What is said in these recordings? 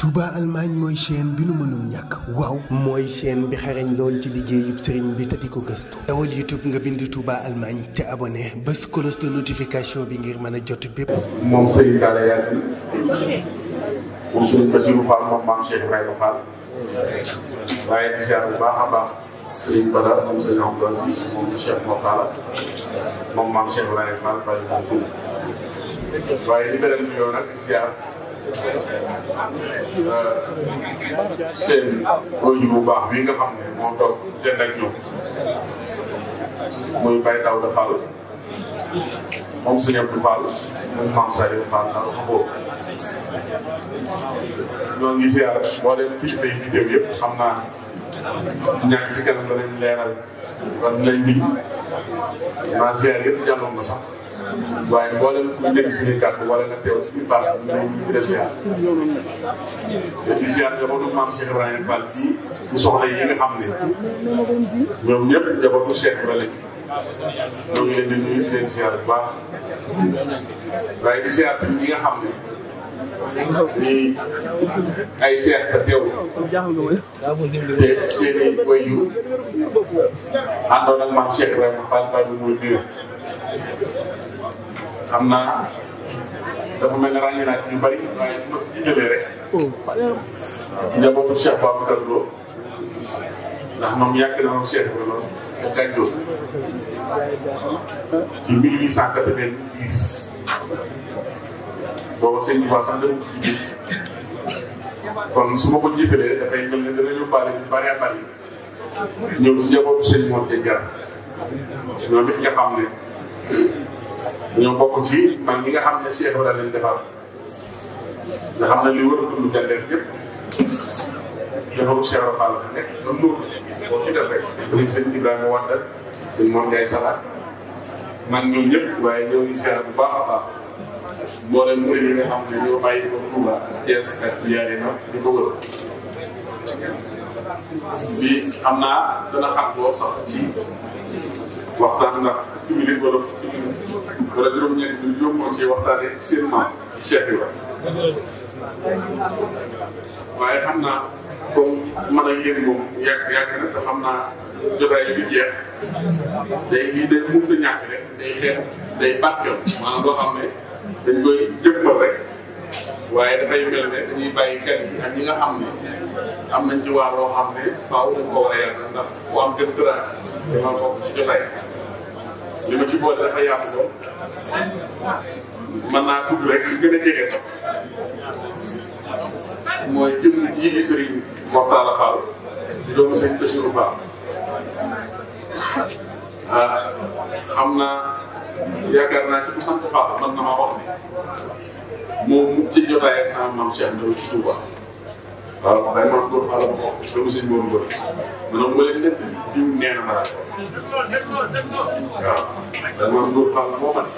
Touba Allemagne mooy chaîne bi nu mënul ñàkk waaw mooy chaîne bi xarañ lool ci liggéeyub sëriñ bi te di ko gëstu dawal YouTube nga bind Touba Allemagne te abonné bés cloche de notification bi ngir mën a jot bépp. moom Serigne Talla Yacine moom Serigne Bassirou Fall moom maam Cheikh Ibrahima Fall waaye di ziar bu baax a baax Serigne Bada moom Serigne Abdou Aziz moom Cheikh Moutala moom maam Cheikh Ibrahima Fall bàyyi moom tur waaye li beneen bi yow nag di ziar seen oju bu baax bii nga xam ne moo toog jënd ak ñoom muy Baye Daouda Fall moom Serigne Abdou Fall moom maam Saliou Fall daal ko boobu ñoo ngi ziar boo dem kilifa yi fi dem yëpp xam naa ñàkk ci kanam danañ leeral kon lañ bi maa ziar yëpp jàlloon na sax waaye mboolem ku dégg suñuy kàddu wala nga teew ci baax bi ñu di ziar te di ziar njabootu maam Cheikh Ibrahima Fall fii bu soxla yi nga xam ne ñoom ñëpp njabootu Cheikh Ibrahima ñoo ngi leen di nuyu di leen ziar bu baax waaye di ziar tamit ñi nga xam ne nii ay seet te teew te seen i waajur àndoon ak maam Cheikh Ibrahima Fall Fall bi muy biir xam naa dafa mel ne ràññee naa ci ñu bari waaye su ma ci jëlee rek njabootu Cheikh Babacar Lo ndax moom yàgg na woon Cheikh Ibrahima te gànjoon ci 1890 booba sëñ bi sax dama ko jiite kon su ma ko jiitalee dafay mel ne dana yóbbaale ñu bari a bari ñëw ci njabootu sëñ Mor Diarra ñoom it nga xam ne ñoo bokk ci man ñi nga xam ne Cheikh Ibrahima leen defar nga xam ne li war a dund jàndeer yëpp njabootu Cheikh Ibrahima Fall la nekk ba Ndour boo ci def rek dañuy sëñ Ibrahima Wade sëñ Mor Ndiaye Sala man ñoom ñëpp waaye ñoo ngi seer bu baax a baax mboolem murid yi nga xam ne ñoo bàyyi ko Touba Thiès ak Ndiarène di ko wër bi xam naa dana xam loo sax ci waxtaan ndax fukki minute wala fukki minute wala juróom-ñeenti minute yóbbu ci waxtaanee seen maam Cheikh Ibrahima waaye xam naa comme man ak yéen moom yàgg na te xam naa jotaay bi jeex lii day mënut a ñàkk rek day xeet day barkeel maanaam loo xam ne dañ koy jëmmal rek waaye dafay mel ne dañuy bàyyi gan yi ak ñi nga xam ne am nañ ci waar loo xam ne faaw dañ ko war a yàlla ndax ku am gën dara dama bokk ci jotaay li ma ci boole dafa yaatu lool mën naa tudd rek li gën a jege sax mooy jëm yi di Serigne Mortala Fall di doomu Serigne Bassirou Fall xam naa yaakaar naa ci ku sant Fall man na maa wax ne moom mu ci jotaay ak sama maam Cheikh Ndaw ci Touba waaw day man góor Fall ma wax doomu Serigne Mor Ngor maanaam mu leen nekk diw nee na ma laaj waaw day man góor Fall moo ma ne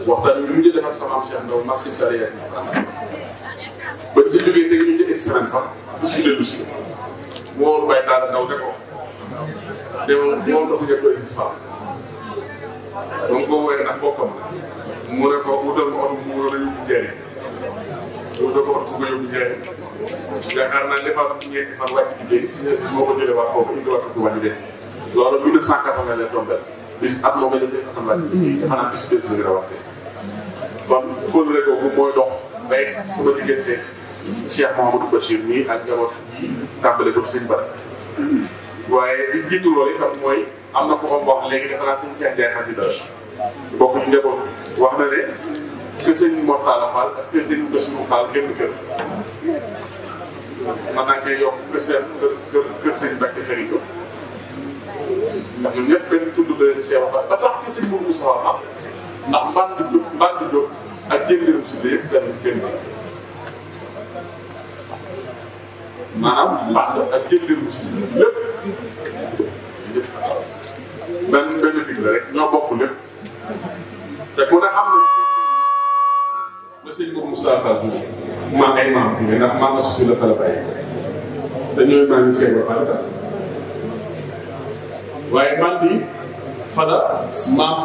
waxtaan bi mu ngi def ak sama maam Cheikh Ndaw mag si Talla Yacine ba ci jógee teg ñu ci une semaine sax bis bu dellu si mu woolu Baye Talla Ndaw ne ko demoon mu wool ko si ñëpp doy si Fall donc boo woowee nag bokkam mu ne ko wutal ma oto mu war a yóbbu njëriñ wutal ko oto bu ko yóbbu njëriñ yaakaar naa defaat ñeenti fan wàcc liggéey si ne si moo ko jëlee waat foofu indiwaat ko wàññi de loolu 1980 la tombé bis at moo koy desee asan wàcc liggéey maanaam bis del si nga wax de kon kóllëre googu mooy dox ba egg ci sama diggante Cheikh Mouhamadou Bachir nii ak njaboot yi tàmbale ko sëñ Bara waaye li jiitu loolu itam mooy am na ko xam wax léegi defe naa sëñ Cheikh Ndiaye xasida bokk ñu njaboot wax na ne que sëñ Mortala Fall ak que sëñ Bassirou Fall génn kër mën naa cee yokk kër sëñ Mbacke xarit ndax ñun ñëpp benn tudd ba leen Cheikh Fall ba sax que sëñ Mourou Moussa am ndax mbànd jóg ak jëngëram si biir yëpp benn seen maanaam mbànd ak jëngëram si lépp benn digg la rek ñoo bokk lépp te ku ne xam na ba sëñ Mourou Moussa Fall maa ay maam bi ndax maa ma susi la fa la bàyyi te ñooy maa ngi Cheikh Fall waaye man bi fa la maam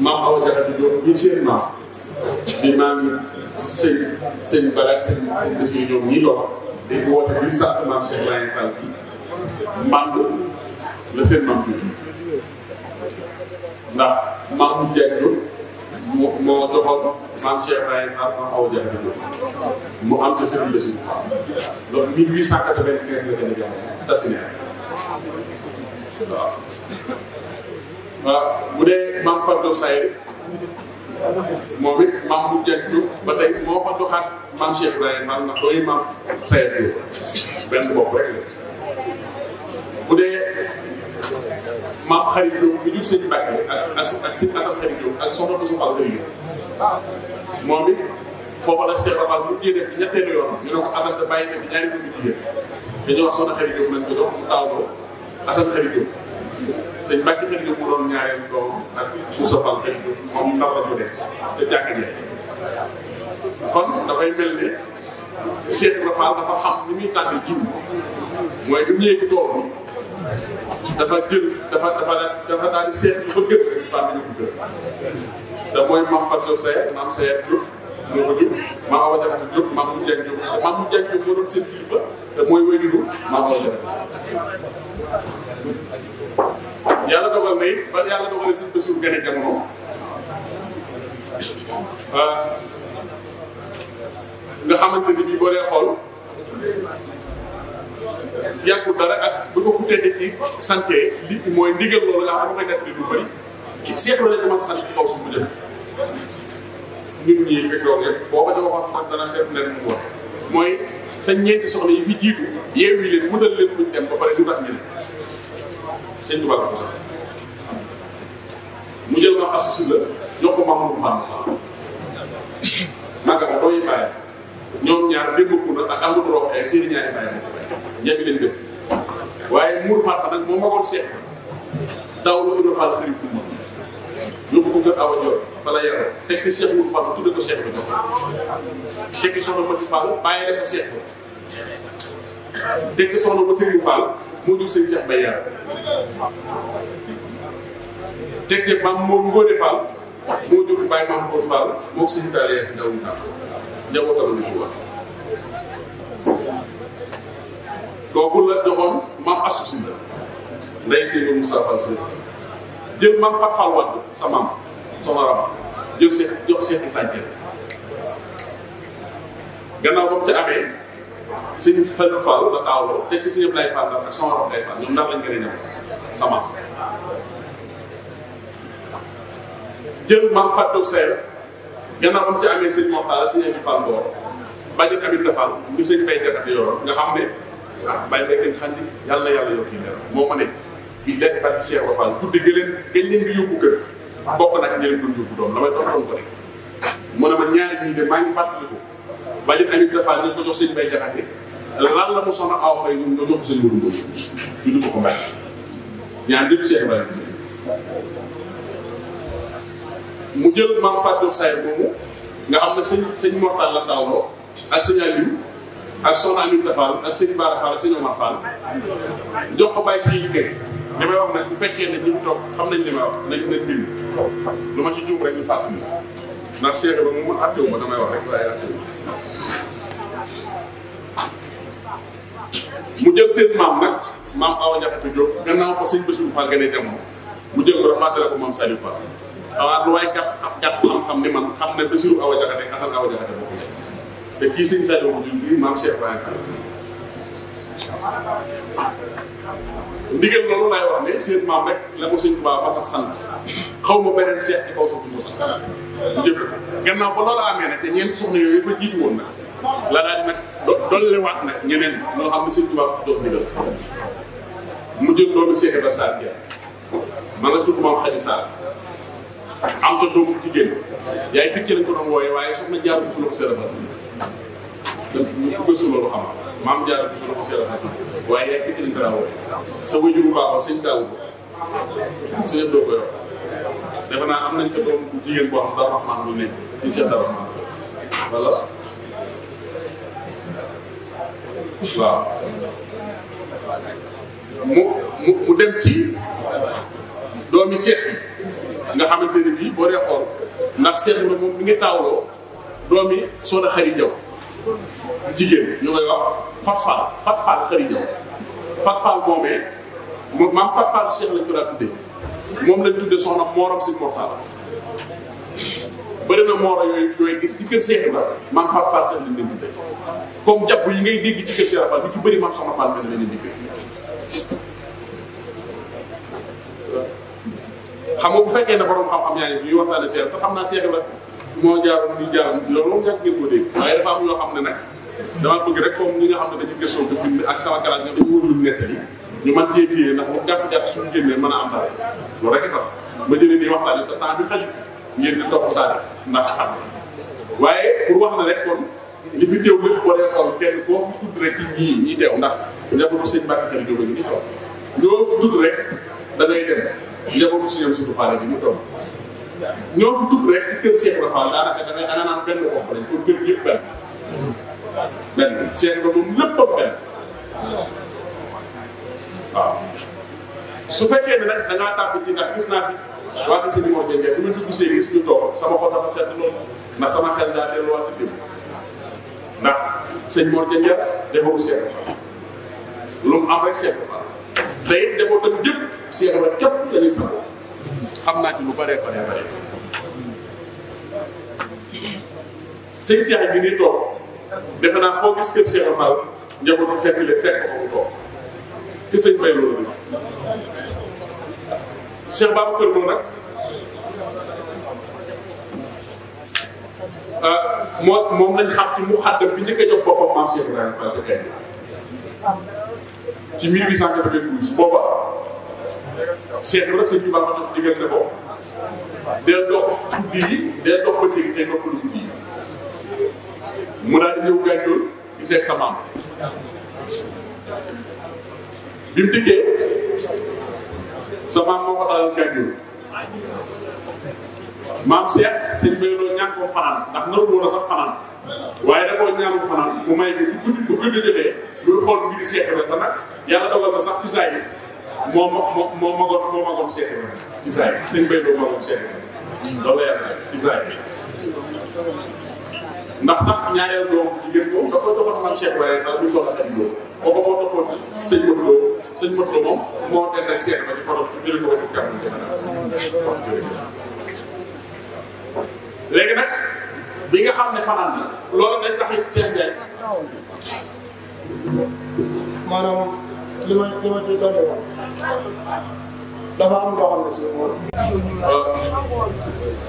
Awa Diakhaté Diop ñi seen maam di maam sëñ Bala sëñ bés yi ñoom ñii doon dañ woote bi sant maam Cheikh Ibrahima Fall bi mànd la seen maam tuuti ndax maam bu Diagne moo joxoon maam Cheikh Ibrahima Fall maam Awa Diagne mu am te sëriñ bés yi donc 1895 la gën a jox tasineer waaw bu dee maam Fatou Saye moom it maam bu Diagne ba tey moo ko doxaat maam Cheikh Ibrahima Fall ndax dooy maam Saye Diop benn bopp rek la bu dee maam Xarit Diop bu jur sëñ Mbàkke ak sëñ Assane Xarit Diop ak soxna Boussa Fall Xarit Diop moom it foofu la Cheikh Fall mu def ci ñetteelu yoon ñu ne ko Assane da bàyyi tamit ñaari doomu jigéen dañoo wax soxna Xarit Diop lañ ko jox mu taawloo Assane Xarit Diop sëñ Mbàkke Xarit Diop mu doon ñaareel doom ak Boussa Fall Xarit Diop moom ndar la ko def te jàkka jaay kon dafay mel ne Cheikh Ibra Fall dafa xam ni muy tànn jiw mooy du ñëwee ci tool bi dafa jël dafa daal di seet lu fa gën rek tànn ñu ko gën te mooy maam Fatou Seye maam Seye Diop moo ko jur maam Awa Diakhaté Diop maam mu Diagne Diop maam mu Diagne Diop moo doon seen kilifa te mooy wéydiru maam Awa Diakhaté yàlla dogal na it ba yàlla dogalee seen Bassirou gën a jamono nga xamante ni bii boo dee xool yàggul dara ak bu ko ku tedd ci santé li mooy ndigal loolu nga xam ne koy nekk di lu bëri ki seetlu lañ commencé sant ci kaw suuf bu jëm ñun ñii fekk loolu yëpp boo ko joxoon man dana seetlu leen mu wax mooy sa ñeenti soxna yi fi jiitu yeewi leen mënal leen fuñ dem ba pare du tax ñu ne sëñ Tuubaa ko sax mu jël ma assusi la jox ko Mamadou Fall naka nga dooy bàyyi ñoom ñaar démb na ak Amadou Roqe seen ñaari bàyyi ma ko bàyyi ñebe leen dëkk waaye Mourou Fall nag moo magoon seet daw la Ibra Fall xarit fu mu yóbbu ko kër Awa Dior bala yaroo teg ci Cheikh Mourou Fall tudde ko Cheikh bi teg ci soxna Mati Fall bàyyi rek ko Cheikh bi teg ci soxna Mati Fall moo jur sëñ Cheikh Bay Yar teg ci maam moom Ngóore Fall moo jur Baye Maam Ngóor Fall moo ko sëñ Talla si ndaw ñu tax njabootam la ñu wax kooku la joxoon maam assusi la nday sëñ Moussa Fall sëñ jël maam Fat Fall Wade sa maam soxna Rama jël seet jox seeti sànqeel gannaaw ba mu ca amee sëñ Fall Fall la taawloo teg ci sëñ Ablaye Fall ak soxna Rama Fall ñoom ndar lañ gën a ñëw sa maam jël maam Fatou Seye gannaaw ba mu ca amee sëñ Mortala sëñ Abi Fall Mboor bàjjen Amit Fall mi sëñ Bay Jaxate yoroon nga xam ne bàyyi bay kenn xandi yàlla yàlla yokk yi leer moo ma ne bii lekk barki Cheikh Ba Fall guddi gëleen dañ leen di yóbbu kër bokk nag ñeneen doon yóbbu doom la may doon ko rek mu ne ma ñaari ñii de maa ngi fàttaliku bàjjen Amit Fall ñu ko jox sëñ Bay Jaxate lan la mu soxna aw fay ñun nga jox ko sëñ Mourou Mbow ñu du ko mbay ñaar lépp Cheikh Ba mu jël maam Fatou Seye moomu nga xam ne sëñ Mortal la taawloo ak sëñ Aliou ak soxna Aminata Fall ak sëñ Bara Fall ak sëñ Omar Fall jox ko bàyyi si kër li may wax nag bu fekkee ne ñu toog xam nañ li may wax nañ bind lu ma ci juum rek ñu fàttali ndax Cheikh ba moom attewu ma damay wax rek waaye attewu mu jël seen maam nag maam Awa Diakhaté Diop gannaaw ko sëñ Bassirou Fall gën a jamono mu jël ko rafatale ko moom Saliou Fall waaw lu waay gàtt xam-xam ni man xam ne Bassirou Awa Diakhaté Assane Awa Diakhaté bokk te kii sëñ Saliou ko jur bii maam Cheikh Ibrahima ndigal loolu laay wax ne seen maam rek la ko sëñ Tuubaa ma sax sant xaw ma beneen seet ci kaw suuf ñu sax mu jëfe ko gannaaw ba loolu amee nag te ñeenti soxna yooyu fa jiitu woon nag la daal di nag dolliwaat nag ñeneen ñoo xam ne sëñ Tuubaa jox ndigal mu jël doomu Cheikh Ibrahima Sarr Dia ma nga tudd maam Xadi Sarr am ta doomu jigéen yaay picc lañ ko doon wooyee waaye soxna Jaara Buso la ko seera Fatou ñu ko gëstu loolu xam maam Jaara Buso la ko seera Fatou waaye yaay picc lañ ko daan wooyee sa wajuru baaxoo sëñ Daawu ko sëñ doo ko yor defe naa am nañ ca doom bu jigéen boo xam dara Rahmaan lu nekk ci Cheikh Dara Rahmaan voilà waaw mu dem ci doomi seet bi nga xamante ni bii boo dee xool ndax seetlu na moom mi ngi taawloo doomi Soda Xari Jaw jigéen ñu koy wax Fat Fall Xari Jaw Fat Fall moomee maam Fat Fall Cheikh lañ ko daa tuddee moom lañ tuddee soxna Mooram si Mortala bëri na mooro yooyu gis ci kër Cheikh la maam Fat Fall Cheikh lañ leen tuddee comme jàpp yi ngay dégg ci kër Cheikh Fall ñu ci bëri maam soxna Fall mel lañ leen diggee xam nga bu fekkee ne borom xam-xam yaa ngi ñuy waxtaane Cheikh te xam naa Cheikh la moo jaaroon ñu jaaroon loolu moom ñàkk ngeen ko dégg waaye dafa am yoo xam ne nag dama bëgg rek comme ñi nga xam ne dañu gëstoo ko bind ak sama kalaat ñoom dañu wërlu nettali ñu mën cee téye ndax moom gàtt-gàtt suñu génnee mën a am dara loolu rek tax ma jëlee nii waxtaane te temps bi xalit ngeen di topp saa def ndax xam waaye pour wax na rek kon li fi teew lépp boo dee xool kenn koo fi tudd rek ci ñii teew ndax njabootu sëñ Mbacke Xari Jóob gi ñu toog ñoo fi tudd rek da ngay dem njabootu si ñoom surtout Fall bi ñu toog ñoo fi tudd rek ci kër Cheikh Ibra Fall daanaka da nga naan benn bopp lañ kon kër yëpp benn Cheikh Ibra moom léppam benn waaw su fekkee ne nag da ngaa tàbb ci ndax gis naa fi waa kër sëñ Mor Dieng bu ma dugg see gis ñu toog sama xol dafa sedd loolu ndax sama xel daa delluwaat ci démb ndax sëñ Mor Dieng defaru Cheikh Ibra Fall lu mu am rek Cheikh Ibra Fall te it defoo tam jëpp Cheikh Ibra képp dañuy sax xam naa ci lu bëree sëñ Cheikh bi nii toog defe naa foo gis kër Cheikh Ibra Fall njabootu fekk ko mu toog ki sëñ bay loolu la Cheikh Babacar Lo nag moom lañ xam ci mu xaddam bi njëkk a jox boppam maam Cheikh Ibrahima Fall ca Gaynde ci 1892 booba Cheikh Ibrahima sëñ bi ba ma jox digal ne ko del dox guddi yi del dox bëccëg yi tey noppalu guddi yi mu daal di ñëw Gànjool gisee sa maam bi mu dikkee sa maam moo ko dalal Gànjool maam Cheikh sëñ Bay Lo ñaan ko fanaan ndax naru woon a sax fanaan waaye da koo ñaanul fanaan mu may ko ci guddi bu guddi jotee muy xool mbiri Cheikh Ibrahima te nag yàlla dogal na sax ci saa yi moo magoon Cheikh Ibrahima ci saa yi sëñ Bay Lo magoon Cheikh Ibrahima loolu la yàlla ci saa yi ndax sax ñaareel doom jigéen ko da ko joxoon man Cheikh Ibrahima daal muy soxla ak Lo kooku moo toppoon sëñ Modou Lo moom moo den ak Cheikh ba ci foto jëlee ko ci kàddu léegi nag bi nga xam ne fanaan na loolu dañ tax it Cheikh Ndiaye maanaam li ma ci dolli wax dafa am loo xam ne si moom.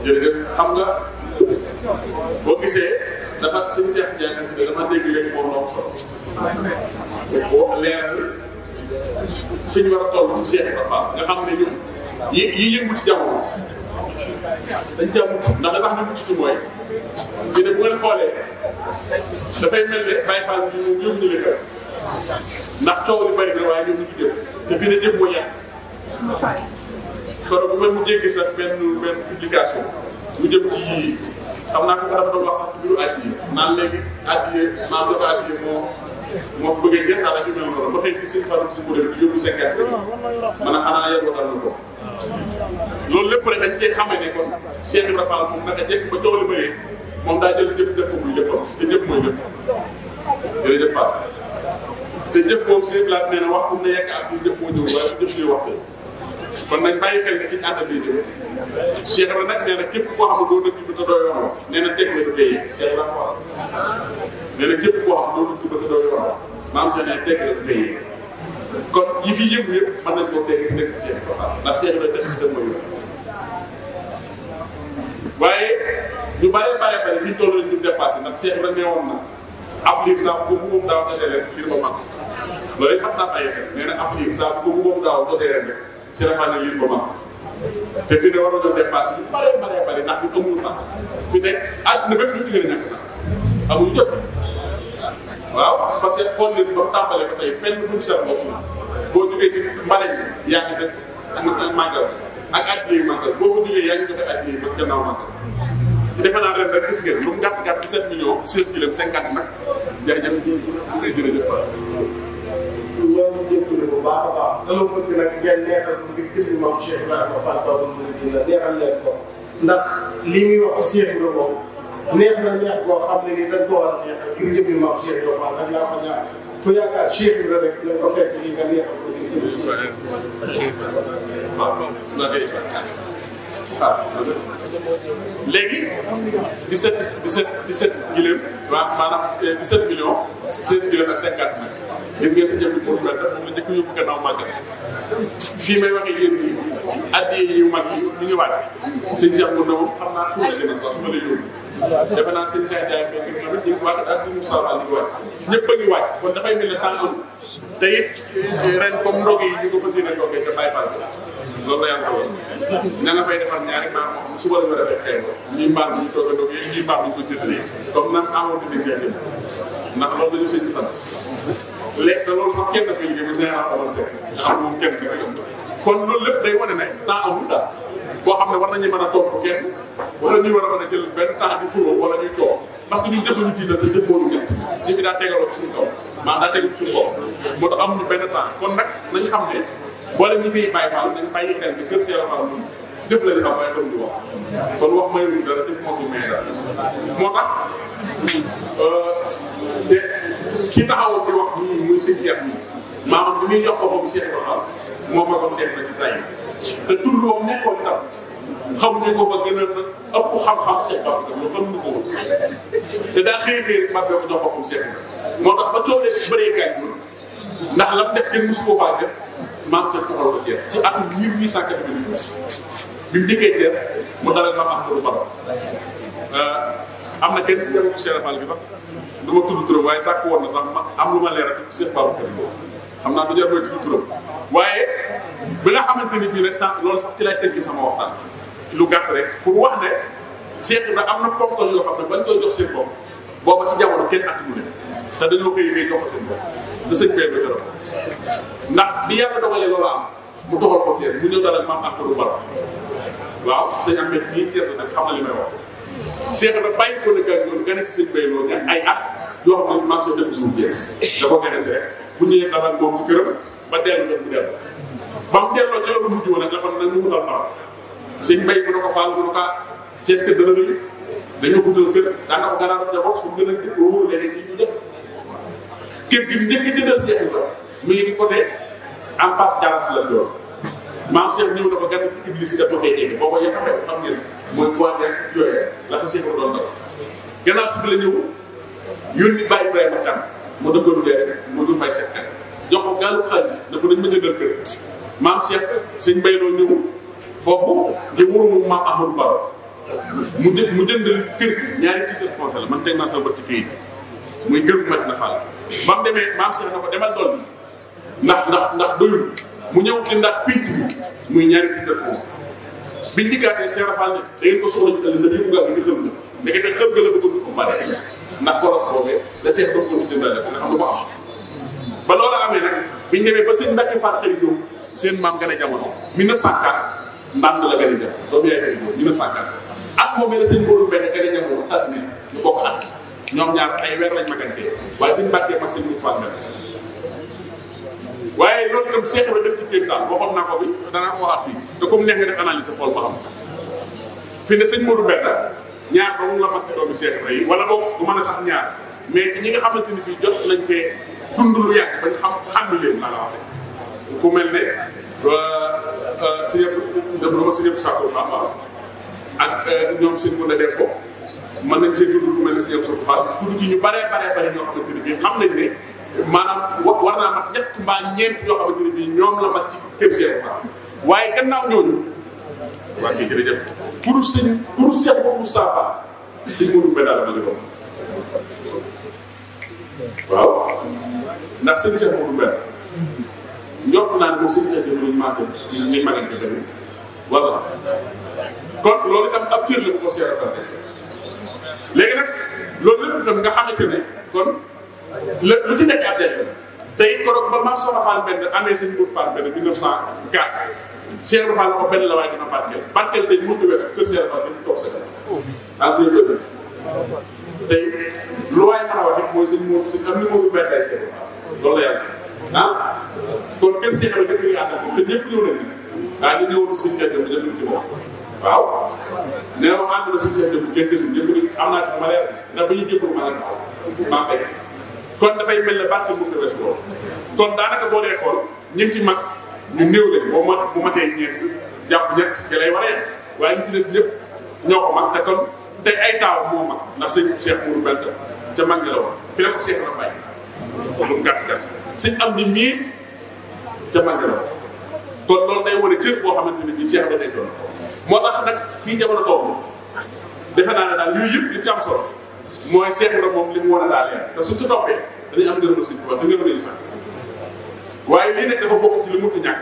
jërëjëf xam nga boo gisee dafa sëñ Cheikh Ndiaye si dama dégg léegi moom la solo boo leeral fi ñu war a toll ci Cheikh Ibra Fall nga xam ne ñun yi yëngu ci jamono dañ caa mucc ndax da tax ñu mucc ci mooy ñu ne bu ngeen xoolee dafay mel ne Baye Fall ñu yóbbu ñu la kër ndax coow li bari na waaye ñoom ñu ngi jëf te fii ne jëf moo yàq kon bu mu jéggi sax benn publication mu jëm ci yii xam naa ko dafa doon wax sax ci biiru addiya naan léegi addiya maam dafa addiya moo ko bëggee jeex daal ak yu mel noonu ba xëy ci seen faram si mbir mi yóbbu 50 man a xanaa yàlla watal na ko loolu lépp rek dañ cee xamee ne kon Cheikh Ibra Fall moom naka jekk ba coow li bëree moom daa jël jëf def ko muy léppam te jëf mooy lépp jërëjëf Fall te jëf boobu seen laaj nee na wax fu mu ne yekk ak ñu jëf moo ñëw waaye jëf ñuy wax kon nañ bàyyi xel ne ki ñu àndal di jëf Cheikh Ibra nag nee na képp koo xam ne doo dëkk bi te doo yoon nee na teg na du koy yegg Cheikh Ibra Fall nee na képp koo xam ne doo dëkk bi te doo yoon maam seen ne teg na du koy yegg kon yi fi yëngu yëpp mën nañ koo teg nekk ci Cheikh Ibra Fall ndax Cheikh Ibra def na mooy yoon waaye ñu bare fi ñu toll lañ ñu dépassé ndax Cheikh Ibra nee woon na ab liig saa bu ko moom daaw jotee leen ngir ma mag loolu it xam naa bàyyi xel nee na ab liig saa bu ko moom daaw jotee leen rek Cheikh Ibra ne ngir ma mag te fi ne war nañoo dépassé ñu bare ndax ñu amul sax fi ne àdduna bépp ñu jigéen ñàkk na amul jot waaw parce que xool leen ba mu tàmbalee ba tey fenn fu ñu seetlu boo jógee ci mbale bi yaa ngi ca màggal ak addiya yu màggal boo ko jógee yaa ngi joxe addiya ba gannaaw màggal defe naa ren rek gis ngeen lu mu gàtt 17 millions 16 kilos 50 nag jaajëf jërëjëf Fall. ñoo ngi jégalu bu baax a baax dama bëgg nag ngeen neexal ko ngir jëndi moom Cheikh Ibrahima Fall Baol Mouridina neexal leen ko ndax li muy wax ci Cheikh Ibrahima moom neex na neex boo xam ne nii dañ ko war a neexal ngir jëmmi maam Cheikh Ibra Fall rek laa ko ñaan ku yaakaar Cheikh Ibra rek lañ ko fekk nii nga neexal ko ngir jëmmi léegi 17 giléem maanaam 17 millions 16 giléem ak 50 mille gis ngeen sa jëm bi pour mel moom la njëkk yóbbu gannaaw màggal fii may waxee yéen ñi addiye yu mag yi ñu ngi waaj sëñ Cheikh Ngounda moom xam naa suuma la demee sax su ma lay yóbbu defe naa sëñ Cheikh Ndiaye fekk ñoom it ñu ngi waaj ak sëñ Moussa Fall ñu ngi waaj ñëpp a ngi waaj kon dafay mel ne temps amul te it ren comme ndog yi ñu ko fas yéene toggee te bàyyi Fall loolu la yàlla doon ña nga fay defar ñaari mbaar moo xam suba la ñu defee xëy na ñuy mbaar ñu toog a ndog yéen ñuy mbaar ñu ko séddalee comme nan amoon di sëñ Cheikh ndax loolu la ñu sëñ bi sant léegi te loolu sax kenn dafay liggéey ba Sénégal amoon seet nga xam moom kenn dafay am kon loolu lépp day wane ne temps amul daal boo xam ne war nañu mën a tontu kenn wala ñuy war a mën a jël benn temps di pour wala ñuy coow parce que ñun defuñu jiital te jëf boolu ñett ñi bi daa tegaloo ci suñu kaw maanaam daa tegu ci suñu kaw moo tax amuñu benn temps kon nag nañ xam ne boole ñi fiy bàyyi Fall nañ bàyyi xel ni kër Cheikh Fall moom jëf lañu xam waaye xam di wax kon wax mayul dara jëf moom du may dara moo tax te ki taxawoon di wax nii muy sëñ Cheikh nii maanaam bi muy jox ko boobu Cheikh Fall moom ma ko seet na ci saa yi te tund boobu nekkoon itam xamuñu ko fa gën a ëpp xam-xam Cheikh Fall itam lu xamuñu ko woon te daa xëy ko jox boppam Cheikh moo tax ba coow lee bëree gàññul ndax lam def kenn mosu ko faa def maam Cheikh taxaw ko Thiès ci atum 1892 bi mu dikkee Thiès mu dalal maam Ahmadou Baro am na kenn dem ci Cheikh Fall bi sax du ma tudd turam waaye sàkk woon na sax ma am lu ma leeral ci Cheikh Fall xam naa du jar mooy tudd turam waaye bi nga xamante ni bii rek sax loolu sax ci lay tënk sama waxtaan lu gàtt rek pour wax ne Cheikh da am na ponkal yoo xam ne bañ koy jox seen bopp booba ci jamono kenn attimu leen te dañoo koy yëgee jox ko seen bopp te sëñ bee do ndax bi yàlla dogalee loolu am mu doxal ko Thiès mu ñëw dalal maam Ahmadou Baro waaw sëñ Ahmed bii Thiès la nag xam na li may wax Cheikh da bàyyi ko ne gàncax gane si sëñ Bay loo ay at yoo xam ne maam Cheikh def suñu Thiès da ko gane si rek bu ñëwee dalal moom ci këram ba dellu jot mu dellu ba mu delloo ci yoonu mujj woon nag dafa nag mu wutal naaw sëñ Bay mu ne ko Fall mu ne ko Thiès kër dana rëy dañoo wutal kër daanaka ko gannaaw njaboot fu mu gën a dégg wóorul léeg-léeg ñu ci jot kër gi njëkk a jëndal Cheikh Ibrahima mi ngi côté en face Jalas la doon maam Cheikh ñëw na ko gan Iblis kat ma fay jege booba yëpp xam ngeen mooy boite rek yooyu la ko Cheikh doon def gannaaw si bi la ñëw yónni Baye Ibrahima Dam mu dëggoon dee rek mu dul may seet kat jox ko gaalu xaalis ne ko dañ ma jëndal kër maam Cheikh sëñ Bayloo ñëw foofu di wóoru mu maam Ahmadou Baro mu jënd kër gi ñaari titre foncier la man teg naa sa bët ci këyit muy kër gu mat na Fall ba mu demee maam Cheikh na ko demal doon ndax doyul mu ñëw ci ndax pinc bi muy ñaari titre foncier biñ dikkaatee Cheikh Fall ne da ngeen ko soxla ci ëllëg ndax yëngu gaa ngi xëm na ndekete xëm ga la bëggoon ko mane ndax boros boobee la Cheikh doon ko jëndale nga xam du ko am ba loolu amee nag biñ demee ba seen Mbacke Fall xarit ñoom seen maam gën a jamono 1904 ndànd la gën a jëm doomu yaay xarit ñoom 1904 at moom la seen mbóoru benn gën a jamono tas ne ñu bokk at ñoom ñaar ay weer lañ magantee waaye seen Mbacke mag seen Mbacke Fall waaye loolu itam Cheikh la def ci kéem daal waxoon naa ko bi danaa ko waxaat fii te comme neex nga def analyse xool ba xam fi ne sëñ Modou Mbenda ñaar dong la mag ci doomu Cheikh yi wala boog du mën a sax ñaar mais ñi nga xamante ni bii jot nañ fee dund lu yàgg bañ xam leen laa la wax ku mel ne sëñ dama sëñ Sakko Fall ak ñoom sëñ Mounda dem ko mën nañ cee dund ku mel ne sëñ Sakko Fall tudd ci ñu baree ñoo xamante ni bii xam nañ ne maanaam war naa mat ñett mbaa ñeent yoo xamante ne bii ñoom la mat ci kër Cheikh Fall waaye gannaaw ñooñu waa kii jërëjëf pour Cheikh boobu Moustapha sëñ Modou Mbenda la ma ngi doon waaw ndax sëñ Cheikh Modou Mbenda njort naa ne moom sëñ Cheikh Modou Massé ñu magante tamit voilà kon loolu itam ab cër la bu ko Cheikh Fall léegi nag loolu lépp itam nga xamante ne kon lu ci nekk ab jafe te it koroog ba maam Soxna Fall benn amee sëñ Modou Fall benn 1904 Cheikh Fall ko benn la waaye dina barkeel tey mënut a weesu kër Cheikh Fall dañu toog sa kanam. ancien business tey lu waay mën a wax rek mooy sëñ Modou sëñ am ni Modou benn ay Cheikh loolu la yàlla kon kër Cheikh Fall dëkk yi ànd ak moom te ñëpp ñëw nañu ñu ñëwoon si sëñ Cheikh bi ñëpp ñu ci moom waaw nee na ma ànd na suñu seen jëm kenn desul ñëpp am naa ci ma leer ndax ba ñuy jëppal maa ngi taxaw maa fekk kon dafay mel ne barke bu ko weesu loolu kon daanaka boo dee xool ñi ci mag ñu néew lañ bu matee ñeent jàpp ñett ci lay war a yem waaye ñi ci des ñëpp ñoo ko mag te kon tey ay taaw moo mag ndax sëñ Cheikh Mourou Benta ca mag ñi la woon fi la ko Cheikh la bàyyi lu gàtt gàtt sëñ am ni mii ca mag ñi la woon kon loolu day wane cër boo xamante ne bii Cheikh da day doon moo tax nag fii jamono toog defe naa ne daal yooyu yëpp li ci am solo mooy Cheikh la moom li mu wane daal leer te su ci toppee dañuy am ngërëmal sëñ Tuubaa te ngërëm nañu sax waaye lii nag dafa bokk ci li mënut a ñàkk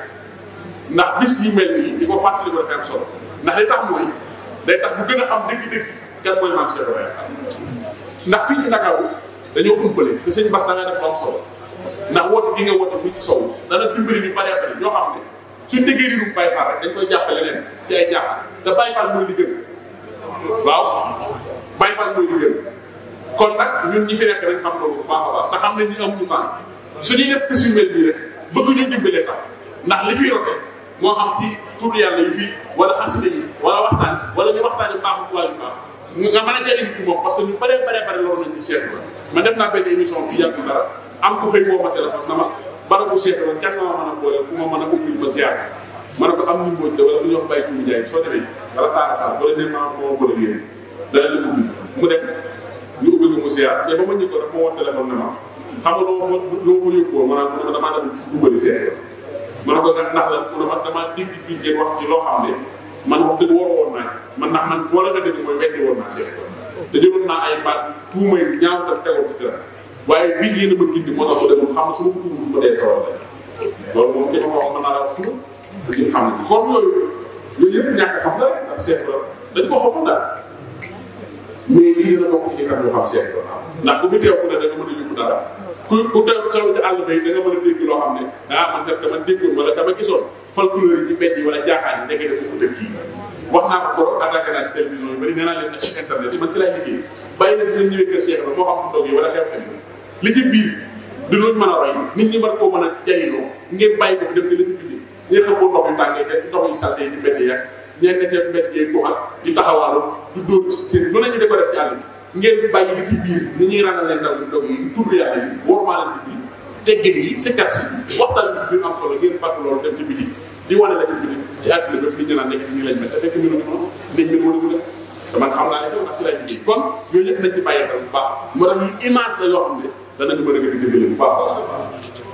ndax bis yi mel nii di ko fàttali ko dafay am solo ndax li tax mooy day tax bu gën a xam dëgg-dëgg kan mooy maam Cheikh Ibrahima ndax fii ci Ndakaaru dañoo umpale te sëñ Bass da nga def lu am solo ndax woote gi nga woote fii ci sow dana dimbali ñu bëree bëri ñoo xam ne suñ déggee riirum Baye Fall rek dañ koy jàppale leen ci ay jaaxal te Baye Fall mooy li gën waaw Baye Fall mooy li gën kon nag ñun ñi fi nekk dañ xam loolu bu baax a baax te xam ne ñi amuñu temps suñuy def bis yu mel nii rek bëgg ñu dimbalee tax ndax li fiy rote moo xam ci tur yàlla yu fii wala xasida yi wala waxtaan wala ñu waxtaan yu baaxul waa yu baax nga mën a jëriñ ci moom parce que ñu bëree loru nañ ci Cheikh Ba man def naa benn émission bi yàgg dara am ku xëy woo ma téléphone na ma barabu Cheikh Ba kenn ma mën a boole ku ma mën a ubbil ma ziar ma ne ko am ñu mbóoj de wala bu ñu wax Baye Diouf Ndiaye soo demee wala Talla Sall wala ne maa moo boole yéen dana la ubbil mu dem ñu ubbil mu ziar mais ba ma ñu ko def ma woo téléphone ne ma xam nga loo fa yóbboo maanaam damaa dem dubbali Cheikh ma ne ko ndax la mu ne ma damaa digg bi ngeen wax ci loo xam ne man wax dëgg waroo woon naa man ndax man wala nga dégg mooy weddi woon naa Cheikh te jëloon naa ay baat tuumay ñaaw tam tegoon ci dara waaye bii yéen a ma gindi moo tax ko demoon xam ne su ma ko tuum su ma dee sawar la loolu moom képp wax mën naa la wax tuum dañuy xam ne kon yooyu yëpp ñàkk xam dara ndax Cheikh la dañ ko xamul dara mais lii dina bokk ci kanam yoo xam Cheikh la ndax bu fi teew ku ne da nga mën a yóbbu dara ku teew ci àll bay da nga mën a dégg loo xam ne man kat dama déggoon wala dama gisoon folklore yi ci mbedd yi wala jaaxaan yi ndeke dafa ut ak kii wax naa ko ko attaqué naa ci télévision yu bëri nee naa leen ak ci internet yi man ci laay liggéey bàyyi leen dinañ ñëwee kër Cheikh la moo xam fu toog yi wala xew-xew yi li ci biir di luñ mën a roy nit ñi mën koo mën a jariñoo ngeen bàyyi ko fi dem ci li ci biir ñi xam boo ndox yu tàngee te ndox yu salte yi ci mbedd yi ak ñeen ne ca mbedd yi duxal di taxawaalu du dóor seen lu nañu di ko def ci àll bi ngeen bàyyi li ci biir ni ñuy ranal leen ndaw ndog yi tudd yàlla yi warmaa leen ci biir teggin yi sikkar si waxtaan bi biir am solo ngeen fàtt loolu dem ci biti di wane la ci biti ci àdduna bépp li ñu naan nekk nii lañ mel te fekk mënuñu noonu dañ mën wala mu def te man xam naa ne yow ak ci lay liggéey kon yooyu yëpp nañ ci bàyyi xel bu baax moo tax yi image la yoo xam ne danañu mën a gën a dimbali bu baax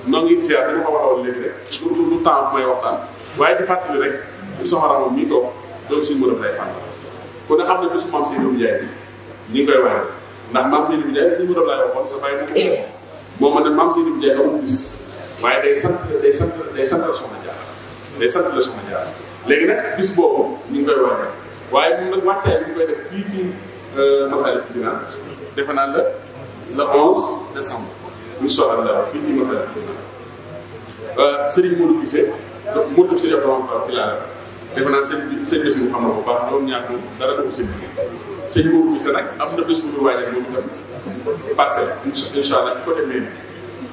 noo ngi ziar dañu ko waxoon léegi rek lu temps bu may waxtaan waaye di fàttali rek soxna moom mii toog doom suñu mën a lay fànn ku ne xam ne bisu maam Seydou Ndiaye bi ñi ngi koy waxee ndax maam Seydou Ndiaye suñu mën a laay waxoon sa bàyyi moom ma ne maam Seydou Ndiaye amul bis waaye day sant la soxna Jaar day sant la soxna Jaar léegi nag bis boobu ñu ngi koy waxee waaye moom nag wàccaay bi ñu koy def fii ci Massalikul Jinaan defe naa le 11 décembre incha allah fii ci Massalikul Jinaan Serigne Modou Guissé Modou Serigne Abdoulaye ci laa defe naa sëñ bés bu xam na bu baax ñoom ñaar moom dara dugg seen liggéey sëñ Modou Guissé nag am na bés bu ñu waajal moom itam parcelle incha allah ci côté mairie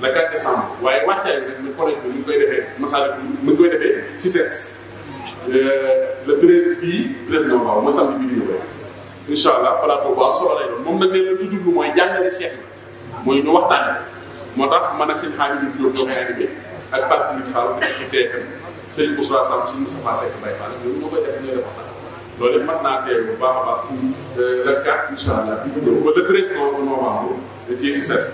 le 4 décembre waaye wàccaay bi nag ñu collecte bi ñu koy defee Massalikul mu ngi koy defee CICES le 13 bii 13 novembre mooy samedi bii di ñëw incha allah plateau bu am solo lay doon moom nag nee na ci jublu mooy jàngale Cheikh bi mooy ñu waxtaanee moo tax man ak seen xaami bi ñoo koy animé ak partenaire Fall di TFM Serigne Boussra Sam si Moustapha Seck Mbaye Fall ñoom ñoo koy def ñooy def waxtaan loolu it mat naa teew bu baax a baax le 4 incha allah bi ñu ñëw ba le 13 novembre ci CICES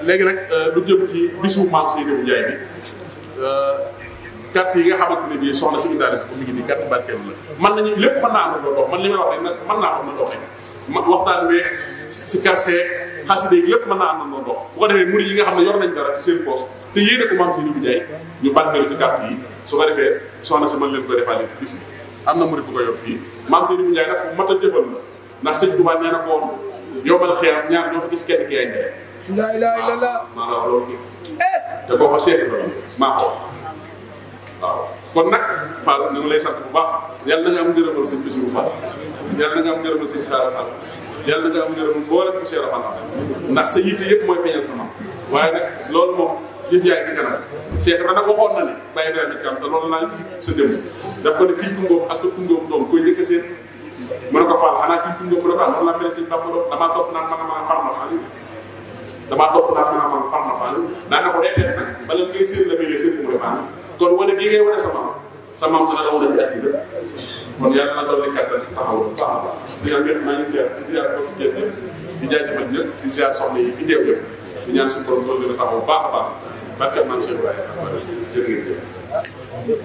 léegi nag lu jëm ci bisu maam Seydou Ndiaye bi carte yi nga xamante ne bii soxna si indaale ko mi ngi nii carte barkeelu la mën nañu lépp mën naa am loo dox man li may wax rek nag mën naa am na doxee waxtaan weeg si quartier xasida yi lépp mën naa am na loo dox bu ko defee murid yi nga xam ne yor nañ dara ci seen poche te yéene ko maam Seydou Ndiaye ñu barkeelu ci carte yi su ko defee soxna si mën leen koy defaale ci bis bi am na murid bu ko yor fii maam Seydou Ndiaye nag bu mat a jëfal la ndax sëñ Tuubaa nee na ko woon yombal xiyam ñaar ñoo ko gis kenn ki ay ndey la ilaha illallah maa la wax loolu te boo ko seeti ba maa ko waaw kon nag Fall ñu ngi lay sant bu baax yàlla na nga am ngërëmal sëñ Bassirou Fall yàlla na nga am ngërëmal sëñ Talla Fall yàlla na nga am ngërëmal mboolem ko Cheikh Fall ndax sa yitte yëpp mooy feeñal sama waaye nag loolu moom yëf yaa ngi ci kanam Cheikh Ibrahima nag waxoon na ne bàyyi naa ci am te loolu naa sa dem daf ko ne kii tungoom ak ko tungoom doom koy njëkk seen mu ne ko faal xanaa kii tungoom mu ne ko am noonu la mel seen bàpp doom damaa topp naan ma farma faal damaa topp naan ma farma faal daa na ko reeteet nag bala ngay seen la ngay seen mu ne faal kon wane gi ngay wane sa maam dana la wane ci àddina kon yàlla na doon kàttan taxaw bu baax a baax si ñaan ñëpp maa ngi ziar ko ci Thiès di jaajëfal ñëpp di ziar soxna yi fi teew yëpp di ñaan suñu borom doon gën a taxaw bu baax a baax barke man Cheikh Ibrahima jërë ngeen jëf